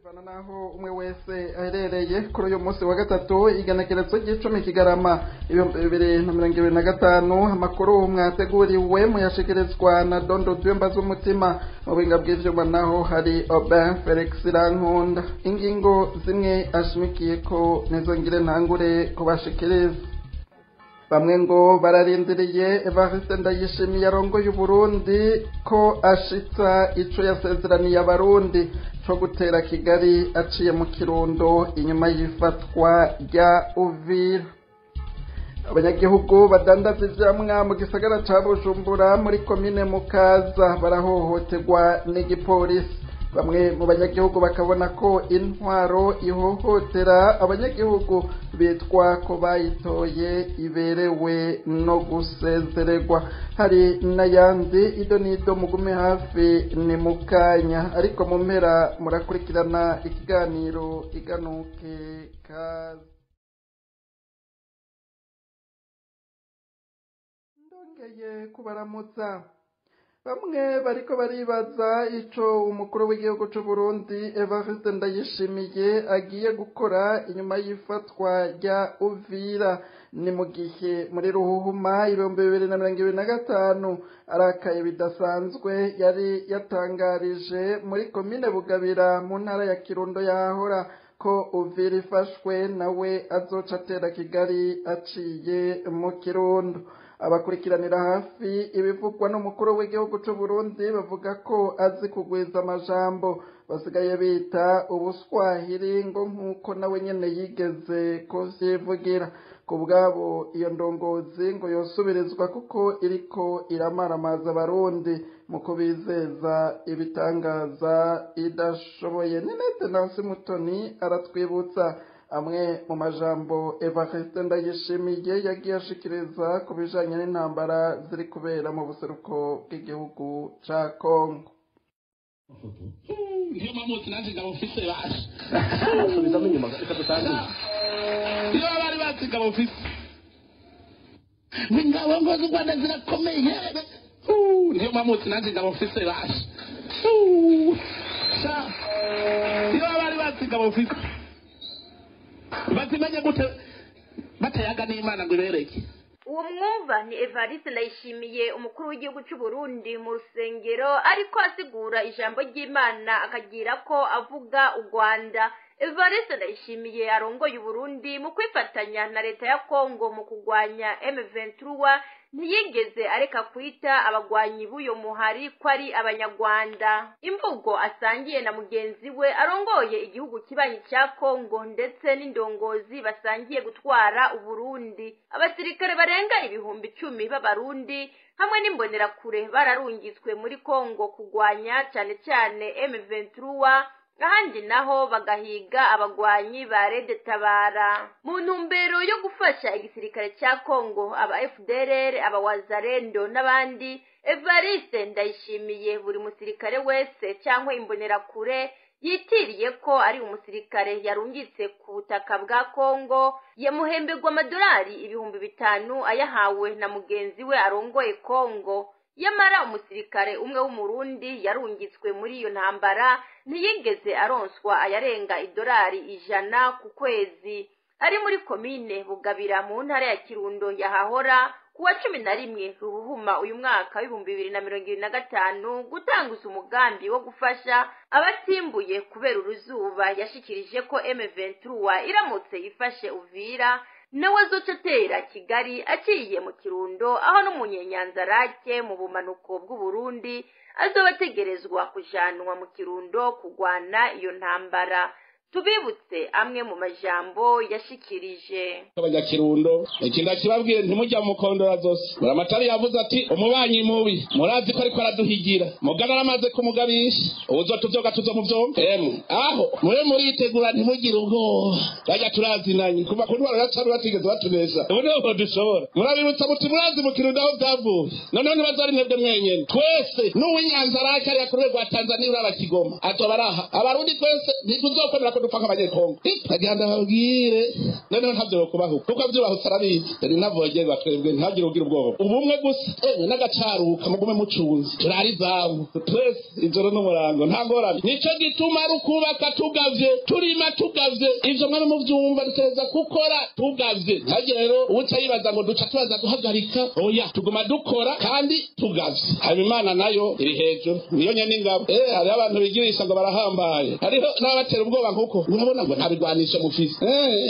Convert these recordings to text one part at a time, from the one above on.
Bivana naho umwe wese aherereye kuri uyu munsi wa gatatu, igenekerezo ry'icumi Kigarama 2025. Amakuru mwateguriwe muyashikirizwa na Dondo Twemba z'umutima. Mu buhinga bw'ivyuma naho hari Aubin Felix Rankunda. Ingingo zimwe ashimikiye ko nizo ngire ntangure kubashikiriza. Bamwe ngo bararindiriye Evariste Ndayishimiye arongoye Uburundi ko ashitsa ico yasezeraniye Abarundi co gutera Kigali aciye mu Kirundo inyuma y'ifatwa rya Uvira. Abanyagihugu badandaza ivyamwa mu gisagara ca Bujumbura muri komine Mukaza barahohoterwa n'igipolisi. Bamwe mu banyagihugu bakabona ko intwaro ihohotera abanyagihugu bitwa ko bayitoye iberewe no gusezererwa. Hari n'ayandi ido n'ido, mugume hafi ni mukanya, ariko mu mpera murakurikirana ikiganiro Iganuke. Kaze. Ndongeye kubaramutsa. Bamwe bariko baribaza ico umukuru w'igihugu c'u Burundi Evariste Ndayishimiye agiye gukora inyuma y'ifatwa rya Uvira. Ni mu gihe muri Ruhuhuma 2025 arakaye bidasanzwe yari yatangarije muri komine Bugabira mu ntara ya Kirundo yahora ko Uvira ifashwe nawe azoca atera Kigali aciye mu Kirundo. Abakurikiranira hafi ibivugwa n'umukuru w'igihugu c'u Burundi bavuga ko azi kugwiza amajambo basigaye bita ubuswahili, ngo nk'uko nawe nyene yigeze kuvyivugira. Ku bwabo, iyo ndongozi ngo yosubirizwa kuko iriko iramaramaza Abarundi mu kubizeza ibitangaza idashoboye. Ninete Nancy Mutoni aratwibutsa amwe mu majambo Evariste Ndayishimiye yagiye ashikiriza ku bijanye n'intambara ziri kubera mu buseruko bw'igihugu ca Kongo. Niyo mpamvu nanjye ingabo mfise basha. Subizamo inyuma, reka dutangire. Iyo bari bazi ingabo mfise, ngo ingabo ngo z'u Rwanda zirakomeye. Niyo mpamvu nanjye ingabo mfise basha. Sha, iyo bari bazi ingabo mfise, bazimenye gute batayaga n'Imana ngo ibereke? Uwo mwumva ni Evariste Ndayishimiye, umukuru w'igihugu cy'u Burundi, mu rusengero ariko asigura ijambo ry'Imana akagira ko avuga u Rwanda. Evariste Ndayishimiye arongoye Uburundi mu kwifatanya na leta ya Kongo mu kurwanya M23 ntiyigeze areka kwita abagwanyi b'uyo muhari ko ari Abanyarwanda, imvugo asangiye na mugenzi we arongoye igihugu kibanyi cya Kongo ndetse n'indongozi basangiye gutwara Uburundi. Abasirikare barenga 10,000 b'Abarundi hamwe n'imbonerakure bararungitswe muri Kongo kugwanya cyane cyane M23, ahandi naho bagahiga abagwanyi ba Red Tabara mu ntumbero yo gufasha igisirikare cya Kongo, aba FDLR, aba Wazalendo n'abandi. Evariste Ndayishimiye buri musirikare wese cyangwa imbonerakure yitiriye ko ari umusirikare yarungitse ku butaka bwa Kongo yamuhemberwa amadolari 5,000 ayahawe na mugenzi we arongoye Kongo. Yamara umusirikare umwe w'Umurundi yarungitswe muri iyo ntambara ntiyigeze aronswa ayarenga idolari 100 ku kwezi. Ari muri komine Bugabira mu ntara ya Kirundo yahahora kuwa 11 Ruhuhuma uyu mwaka w'2025 gutanguza umugambi wo gufasha abatimbuye kubera uruzuba, yashikirije ko M23 iramutse ifashe Uvira nawe azoca atera Kigali aciye mu Kirundo, aho n'umunyenyanzarake mu bumanuko bw'Uburundi azoba ategerezwa kujanwa mu Kirundo kugwana iyo ntambara. Tubibutse amwe mu majambo yashikirije. Abanyakirundo, ikindi akibabwire, ntimujya mu mukondora zose. Buramatari yavuze ati umubanyi mubi murazi ko ariko araduhigira, mugana aramaze kumugabisha ubuzo tuvyoga tuzo mu vyombi. Emwe aho mure muritegura, ntimugire ubwoba, bajya turazinanye kuva ku ntwaro ya cami batigeze batunesha, ubu niho dushobora. Murabibutsa muti murazi mu Kirundo aho vyavuye, noneho ntibazari mwebwe mwenyene, twese n'uw'Inyanzarake ariya ku rwego rwa Tanzania uraba Kigoma azoba araha. Abarundi twese ntituzokwemera ko dupfa nk'abanyekongo. Ndagira ndababwire noneho ntavyo kubaho kuko vyubahutse arabizi. Yari ntavogerwa twebwe ntihagire ugira ubwoba. Ubumwe gusa emwe n'agacaruka mugume mucunze turari izamu twese ijoro n'umurango nta ngorane. Nico gituma ari ukubaka tugavye, turima tugavye, ivyo mwami muvyumva dutegereza gukora tugavye. Ntihagire rero uwuca yibaza ngo duca tubaza guhagarika, oya, tuguma dukora kandi tugavye. Hanyuma Imana nayo iri hejuru niyo nyene ingabo. Hariho abantu bigirisha ngo barahambaye, hariho n'abatera ubwoba nkuko urabona ngo nta bigwanisho mufise.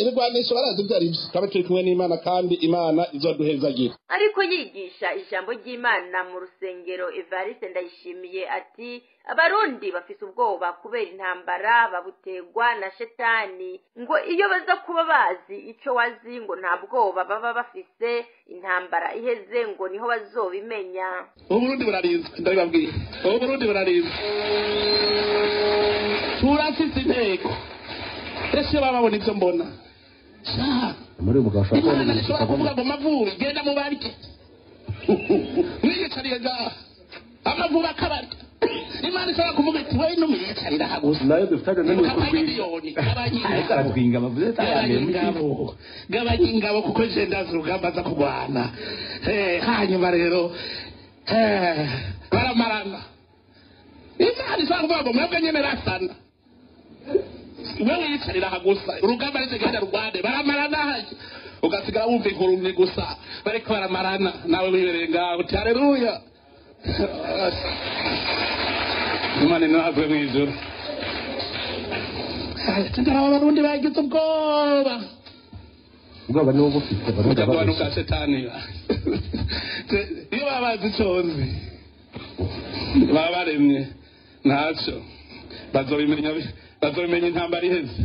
Ibigwanisho barazi ivyo arivyo. Twabe turi kumwe n'Imana kandi Imana izoduhezagira. Ariko yigisha ijambo ry'Imana mu rusengero, Evariste Ndayishimiye ati abarundi bafise ubwoba kubera intambara babutegwa na shetani, ngo iyo baza kuba bazi ico wazi ngo nta bwoba baba bafise, intambara iheze ngo niho bazobimenya. Uburundi burarinzwe, ndabibabwiye, Uburundi burarinzwe, turafise intego. Ese baba babona ivyo mbona? Muri uyu mugabo ashobora kubona Imana ibintu ishobora kuvuga tutabona. ngo Mavubi genda mubarye, mwiyicariye ngaha Amavubi akabarya. Imana ishobora kuvuga iti we numwiyicarira aha gusa Nayo dufitanye n'uyu mukabaha kurwinga. miliyoni, gabanya Ariko ingabo, aratwinga amavuze gabanya atayambaye mu kigo. ingabo, gabanya ingabo kuko je ndazi urugamba aza kurwana. Hanyuma rero baramarana. Imana ishobora kuvuga ngo mwebwe nyene rasana, wewe yicarira aha gusa urugamba arize genda rugwane, baramarana hajya ugasigara wumva inkurumyi gusa bariko baramarana, nawe wibereye ngaho uti haleluya, Imana inahazwe mw'ijuru. Ndaraba abarundi bagize ubwoba. Ubwoba niwo bufite Abarundi Burya bwoba babeshya. n'ubwa shetani. Iyo baba bazi ico nzi baba baremye ntaco bazobimenya, bazobimenya intambara iheze.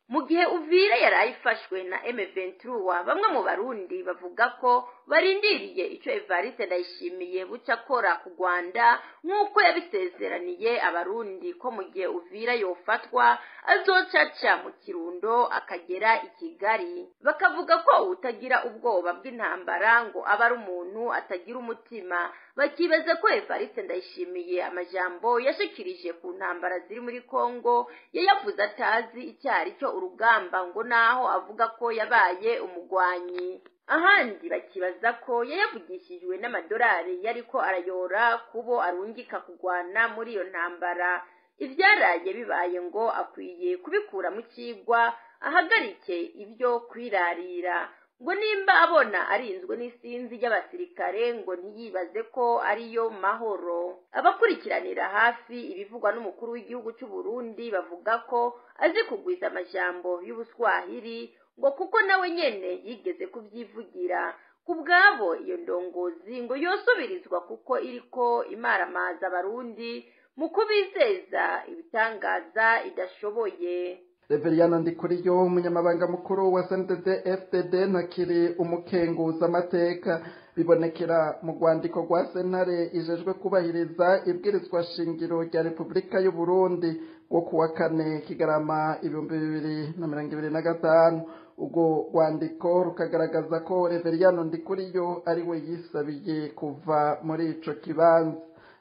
Mu gihe Uvira yaraye ifashwe na M23, bamwe mu Barundi bavuga ko barindiriye ico Evariste Ndayishimiye buca akora ku Rwanda nk'uko yabisezeraniye Abarundi ko mu gihe Uvira yofatwa azocaca mu Kirundo akagera i Kigali. Bakavuga ko utagira ubwoba bw'intambara ngo aba ari umuntu atagira umutima. Bakibaza ko Evariste Ndayishimiye amajambo yashikirije ku ntambara ziri muri Kongo yayavuze atazi icyari cyo urugamba, ngo naho avuga ko yabaye umugwanyi. Ahandi bakibaza ko yayavugishijwe n'amadolari yariko arayora kubo arungika kugwana muri iyo ntambara. Ivyaraye bibaye ngo akwiye kubikura mu cigwa, ahagarike ibyo kwirarira, ngo nimba abona arinzwe n'isinzi ry'abasirikare ngo ntiyibaze ko ariyo mahoro. Abakurikiranira hafi ibivugwa n'umukuru w'igihugu cy'u Burundi bavuga ko azi kugwiza amajambo y'ubuswahili, ngo kuko nawe nyene yigeze kubyivugira. Ku bwabo iyo ndongozi ngo yosubirizwa kuko iriko imaramaza Abarundi mu kubizeza ibitangaza idashoboye. Reveriyano Ndikuriyo, umunyamabanga mukuru wa CNDD FDD, ntakiri umukenguza amateka. Bibonekera mu rwandiko rwa sentare ijejwe kubahiriza ibwirizwa shingiro rya Repubulika y'u Burundi rwo kuwa 4 Kigarama 2025. Urwo rwandiko rukagaragaza ko Reveriyano Ndikuriyo ari we yisabiye kuva muri ico kibanza.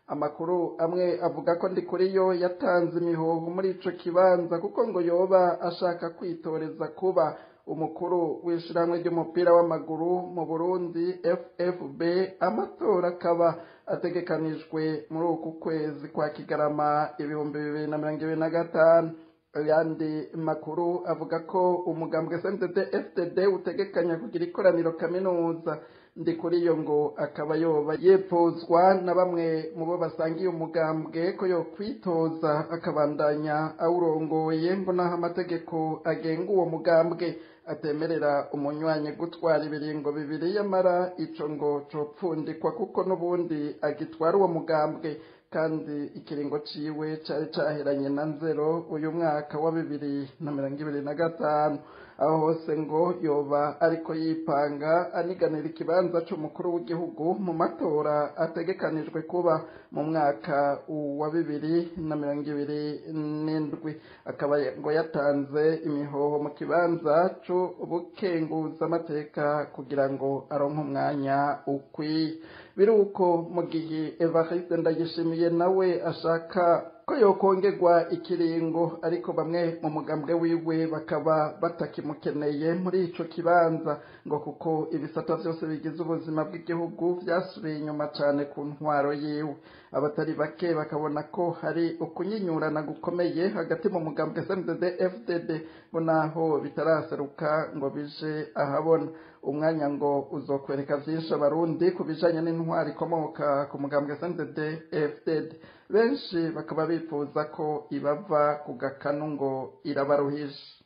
Amakuru amwe avuga ko Ndikuriyo yatanze imihoho muri ico kibanza kuko ngo yoba ashaka kwitoreza kuba umukuru w'ishirahamwe ry'umupira w'amaguru mu Burundi FFB, amatora akaba ategekanijwe muri uku kwezi kwa Kigarama 2025. Ayandi makuru avuga ko umugambwe CNDD FDD utegekanya kugira ikoraniro kaminuza. Ndikuriyo ngo akaba yoba yepfuzwa na bamwe mu bo basangiye umugambwe ko yo kwitoza akabandanya awurongoye, ngo naho amategeko agenga uwo mugambwe atemerera umunywanyi gutwara ibiringo bibiri, yamara ico ngo copfundikwa kuko n'ubundi agitwara uwo mugambwe kandi ikiringo ciwe cari caheranye na nzero uyu mwaka wa 2025. Aho hose ngo yoba ariko yipanga aniganira ikibanza c'umukuru w'igihugu mu matora ategekanijwe kuba mu mwaka wa 2027, akaba ngo yatanze imihoho mu kibanza c'ubukenguzamateka kugira ngo aronke umwanya ukwiye. Biruko mu gihe Evariste Ndayishimiye nawe ashaka ko yokongerwa ikiringo, ariko bamwe mu mugambwe wiwe bakaba batakimukeneye muri ico kibanza, ngo kuko ibisata vyose bigize ubuzima bw'igihugu vyasubiye inyuma cane ku ntwaro yiwe. Abatari bake bakabona ko hari ukunyinyurana gukomeye hagati mu mugambwe CNDD FDD, bo naho bitaraseruka ngo bije ahabona. Umwanya ngo uzokwereka vyinshi abarundi ku bijanye n'intwaro ikomoka ku mugambwe CNDD FDD. Benshi bakaba bifuza ko ibava ku gakanu ngo irabaruhije.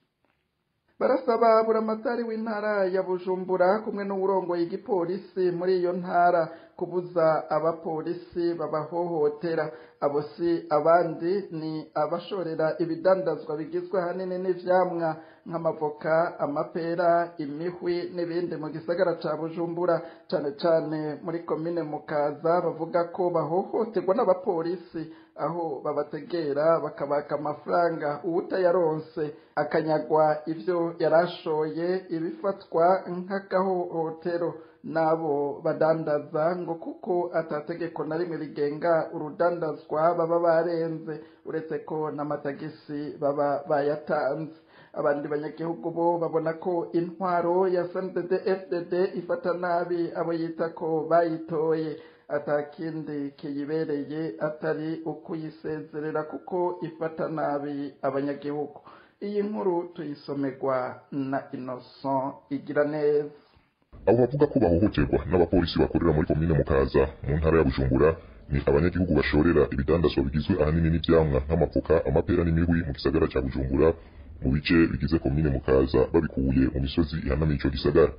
Barasaba buramatari w'intara ya Bujumbura kumwe n'uwurongoye igipolisi muri iyo ntara kubuza abapolisi babahohotera. Abo si abandi, ni abashorera ibidandazwa bigizwe ahanini n'ivyamwa nk'amavoka, amapera, imihwi n'ibindi mu gisagara ca Bujumbura, cane cane muri komine Mukaza. Bavuga ko bahohoterwa n'abapolisi aho babategera bakabaka amafaranga, uwutayaronse akanyagwa ivyo yarashoye, ibifatwa nk'agahohotero n'abo badandaza, ngo kuko atategeko na rimwe rigenga urudandazwa baba barenze, uretse ko n'amatagisi baba bayatanze. Abandi banyagihugu bo babona ko intwaro ya CNDD FDD ifata nabi abo yita ko bayitoye, atakindi kiyibereye atari ukuyisezerera kuko ifata nabi abanyagihugu. Iyi nkuru tuyisomerwa na Innocent igira neza. Abo bavuga ko bahohoterwa n'abapolisi bakorera muri komine Mukaza mu ntara ya Bujumbura ni abanyagihugu bashorera ibidandazwa bigizwe ahanini n'ivyamwa nk'amavoka, amapera n'imihwi mu gisagara ca Bujumbura, mu bice bigize komine Mukaza, babikuye mu misozi ihanamiye ico gisagara.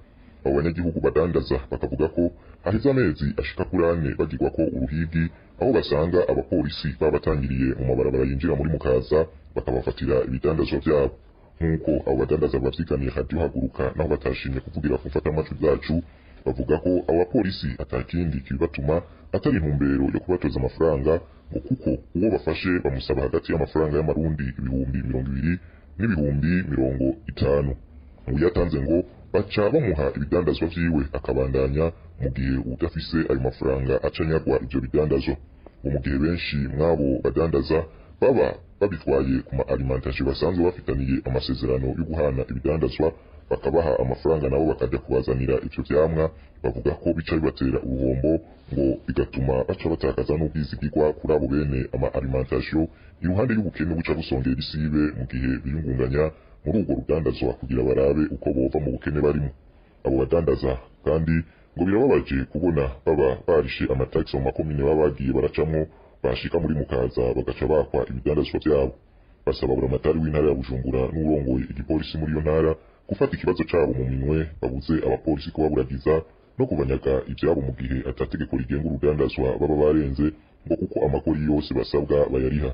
Abo banyagihugu badandaza bakavuga ko haheze amezi ashika kuri ane bagirwa ko uruhigi, aho basanga abapolisi babatangiriye mu mabarabara yinjira muri Mukaza bakabafatira ibidandazwa vyabo. Nk'uko abo badandaza bavyiganiye Radio Haguruka, naho batashimye kuvugira ku mfatamajwi zacu, bavuga ko abo bapolisi atakindi kibibatuma atari intumbero yo kubatoza amafaranga, ngo kuko uwo bafashe bamusaba hagati y'amafaranga y'amarundi 20,000 n'ibihumbi 50. Uyatanze ngo baca bamuha ibidandazwa vyiwe akabandanya, mu gihe udafise ayo mafaranga acanyagwa ivyo bidandazwa. Ngo mu gihe benshi mwabo badandaza baba babitwaye ku ma alimentation basanzwe bafitaniye amasezerano yo guhana ibidandazwa, bakabaha amafaranga nabo bakajya kubazanira ivyo vyamwa, bavuga ko bica bibatera uruhombo, ngo bigatuma baca batakaza n'ubwizigirwa kuri abo bene ama alimentation, iruhande y'ubukene buca busongera isibe mu gihe biyungunganya muri urwo rudandazwa kugira barabe uko bova mu bukene barimo. Abo badandaza kandi ngo birababaje kubona baba barishe amataxi mu makomine baba bagiye baracamwo, bashika muri Mukaza bagaca bakwa ibidandazwa vyabo. Basaba buramatari w'intara ya Bujumbura n'urongoye igipolisi muri iyo ntara gufata ikibazo cabo mu minwe, babuze abapolisi kubaburagiza no kubanyaga ivyabo mu gihe atategeko rigenga urudandazwa baba barenze, ngo kuko amakori yose basabwa bayariha.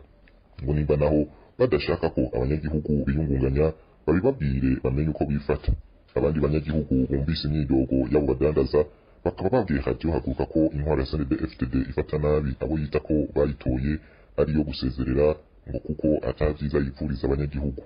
Ngo nimba naho badashaka ko abanyagihugu biyungunganya, babibabwire bamenye uko bifata. Abandi banyagihugu bumvise imyidogo y'abo badandaza bakaba babwiye Radio Haguruka ko intwaro ya CNDD FDD ifata nabi abo yita ko bayitoye ariyo gusezerera, ngo kuko atavyiza yipfuriza abanyagihugu.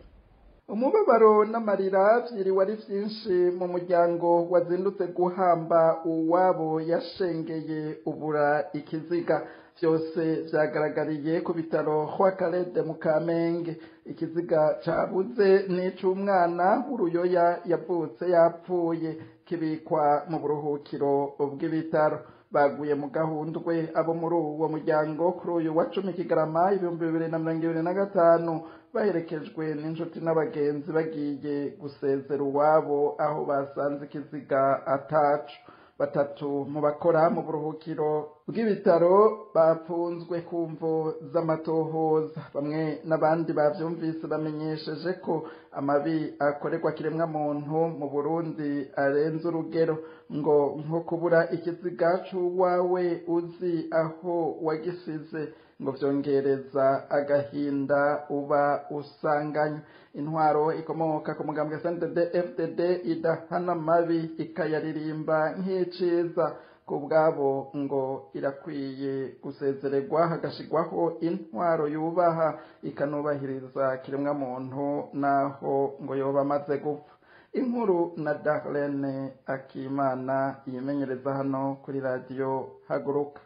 Umubabaro n'amarira vyiriwe ari vyinshi mu muryango wazindutse guhamba uwabo yashengeye ubura ikiziga. Vyose vyagaragariye ku bitaro kwa Karede mu Kamenge. Ikiziga cabuze n'ic'umwana w'uruyoya yavutse yapfuye, kibikwa mu buruhukiro bw'ibitaro. Baguye mu gahundwe abo muri uwo muryango kuri uyu wa 10 Kigarama 2025, baherekejwe n'inshuti n'abagenzi bagiye gusezera uwabo aho basanze ikiziga atacu. Batatu mu bakora mu buruhukiro bw'ibitaro bapfunzwe ku mvo z'amatohoza. Bamwe n'abandi bavyumvise bamenyesheje ko amabi akorerwa kiremwa muntu mu Burundi arenze urugero, ngo nko kubura ikiziga c'uwawe uzi aho wagisize ngo vyongereza agahinda uba usanganywe. Intwaro ikomoka ku mugambwe CNDD FDD idahana amabi ikayaririmba nk'iciza, ku bwabo ngo irakwiye gusezererwa hagashigwaho intwaro yubaha ikanubahiriza kiremwa muntu naho ngo yoba amaze gupfa. Inkuru na Darlene Akimana yimenyereza hano kuri Radio Haguruka.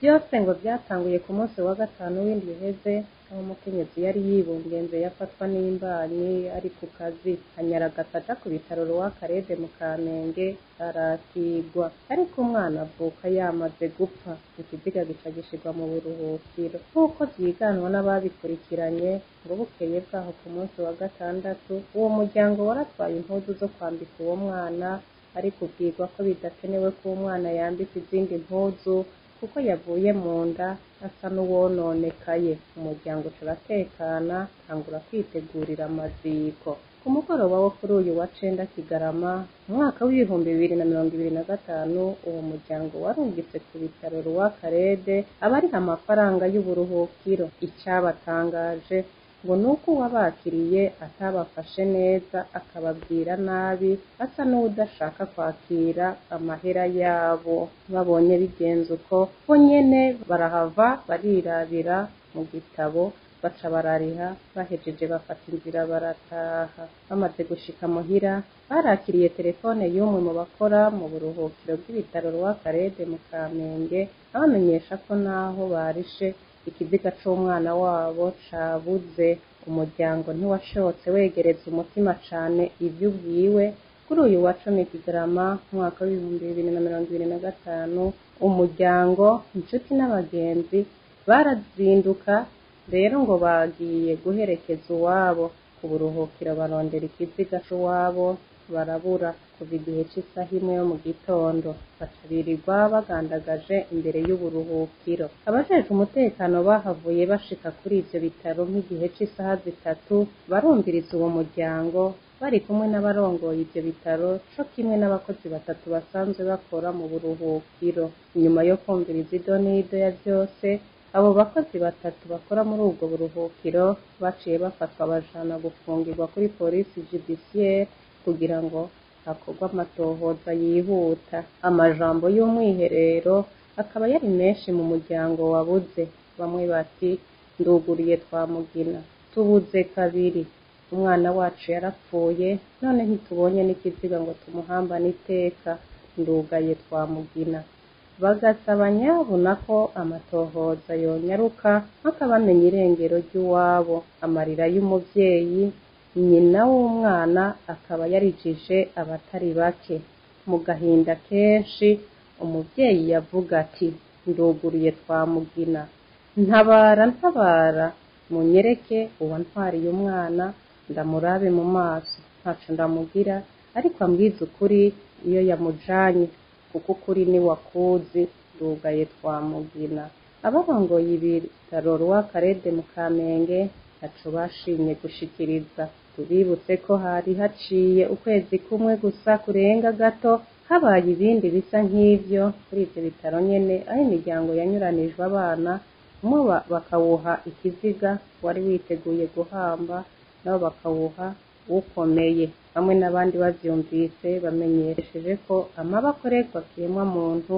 Byose ngo byatanguye ku munsi wa gatanu w'indwi iheze, aho umukenyezi yari yibungenze yafatwa n'imbanyi ari ku kazi, anyaragasa aja ku bitaro Rwakarede mu Kamenge arakigwa, ariko umwana avuka yamaze gupfa, ikiziga gica gishirwa mu buruhukiro. Nk'uko vyiganwa n'ababikurikiranye, ngo bukeye bwaho ku munsi wa gatandatu, uwo muryango waratwaye impuzu zo kwambika uwo mwana, ariko ubwirwa ko bidakenewe ko umwana yambikwa izindi mpuzu kuko yavuye mu nda asa n'uwononekaye. Umuryango uca uratekana, utangura kwitegurira amaziko. Ku mugoroba wo kuri uyu wa cenda Kigarama umwaka w'2025, uwo muryango warungitse ku bitaro Rwakarede abariha amafaranga y'uburuhukiro. Icabatangaje ngo nuko uwabakiriye atabafashe neza, akababwira nabi, asa n'uwudashaka kwakira amahera yabo. Babonye bigenze uko, bo nyene barahava barirabira mu gitabo, baca barariha, bahejeje bafata inzira barataha. Bamaze gushika muhira, barakiriye telefone y'umwe mu bakora mu buruhukiro bw'ibitaro Rwakarede mu Kamenge, abamenyesha ko naho barishe ikiziga c'umwana wabo cabuze. Umuryango ntiwashotse wegereza umutima cane ivyo ubwiwe. Kuri uyu wa 10 Kigarama umwaka w'2025, umuryango, inshuti n'abagenzi barazinduka rero ngo bagiye guherekeza uwabo ku buruhukiro, barondera ikiziga c'uwabo barabura kuva igihe c'isaha imwe yo mu gitondo, baca birirwa bagandagaje imbere y'uburuhukiro. Abajejwe umutekano bahavuye bashika kuri ivyo bitaro nk'igihe c'isaha 3, barumviriza uwo muryango bari kumwe n'abarongoye ivyo bitaro co kimwe n'abakozi batatu basanzwe bakora mu buruhukiro. Inyuma yo kumviriza idonido ya vyose, abo bakozi batatu bakora muri ubwo buruhukiro baciye bafatwa bajana gufungirwa kuri polisi judiciaire kugira ngo hakorwe amatohoza yihuta. Amajambo y'umwiherero akaba yari menshi mu muryango wabuze. Bamwe bati nduguriye twamugina, tubuze kabiri, umwana wacu yarapfuye none ntitubonye n'ikiziga ngo tumuhambane iteka, ndugaye twamugina. Bagasaba nyabuna ko amatohoza yonyaruka mpaka bamenya irengero ry'uwabo. Amarira y'umuvyeyi nyina w'umwana akaba yarijije abatari bake. Mu gahinda kenshi umuvyeyi yavuga ati nduguriye twamugina, ntabara ntabara, munyereke uwantwariye umwana ndamurabe mu maso, ntaco ndamugira ariko ambwize ukuri iyo yamujanye, kuko ukuri ni wakuzi, ndugaye twamugina. Abarongoye ibitaro Rwakarede mu Kamenge ntaco bashimye gushikiriza. Tubibutse ko hari haciye ukwezi kumwe gusa kurenga gato habaye ibindi bisa nk'ivyo kuri ivyo bitaro nyene, aho imiryango yanyuranijwe abana, umwe bakawuha ikiziga wari witeguye guhamba, nabo bakawuha ukomeye. Bamwe n'abandi bavyumvise bamenyesheje ko amabi akorerwa kiremwa muntu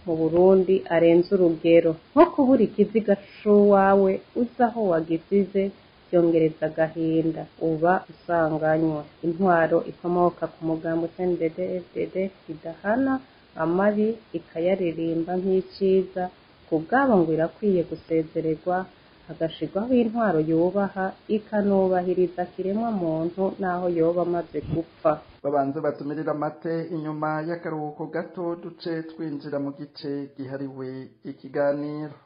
mu Burundi arenze urugero, nko kubura ikiziga c'uwawe uzi aho wagisize vyongereza agahinda uba usanganywe. Intwaro ikomoka ku mugambi CNDD-FDD idahana amabi ikayaririmba nk'iciza, ku bwabo ngo irakwiye gusezererwa hagashirwaho intwaro yubaha ikanubahiriza kiremwa muntu naho yoba amaze gupfa. Babanze batumirira amate inyuma y'akaruhuko gato, duce twinjira mu gice gihariwe ikiganiro.